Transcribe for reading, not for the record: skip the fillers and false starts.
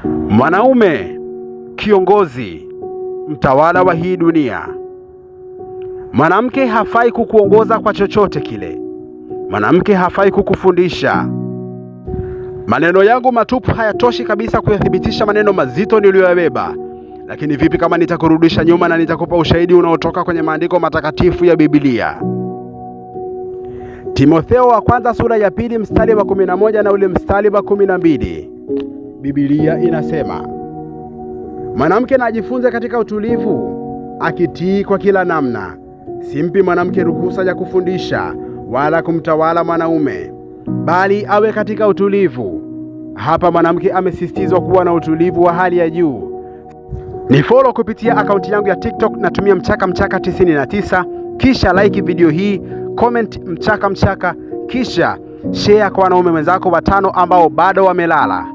Mwanaume kiongozi, mtawala wa hii dunia. Mwanamke hafai kukuongoza kwa chochote kile. Mwanamke hafai kukufundisha. Maneno yangu matupu hayatoshi kabisa kuyathibitisha maneno mazito niliyoyabeba. Lakini vipi kama nitakurudisha nyuma na nitakupa ushahidi unaotoka kwenye maandiko matakatifu ya Biblia? Timotheo wa kwanza sura ya 2 mstari wa 11 na ule mstari wa 12. Biblia inasema, mwanamke na ajifunze katika utulivu, akitii kwa kila namna. Simpi mwanamke ruhusa ya kufundisha wala kumtawala mwanaume, bali awe katika utulivu. Hapa mwanamke amesisitizwa kuwa na utulivu wa hali ya juu. Ni follow kupitia akaunti yangu ya TikTok, natumia mchaka mchaka 99, kisha like video hii, comment mchaka mchaka, kisha share kwa wanaume wenzako watano ambao bado wamelala.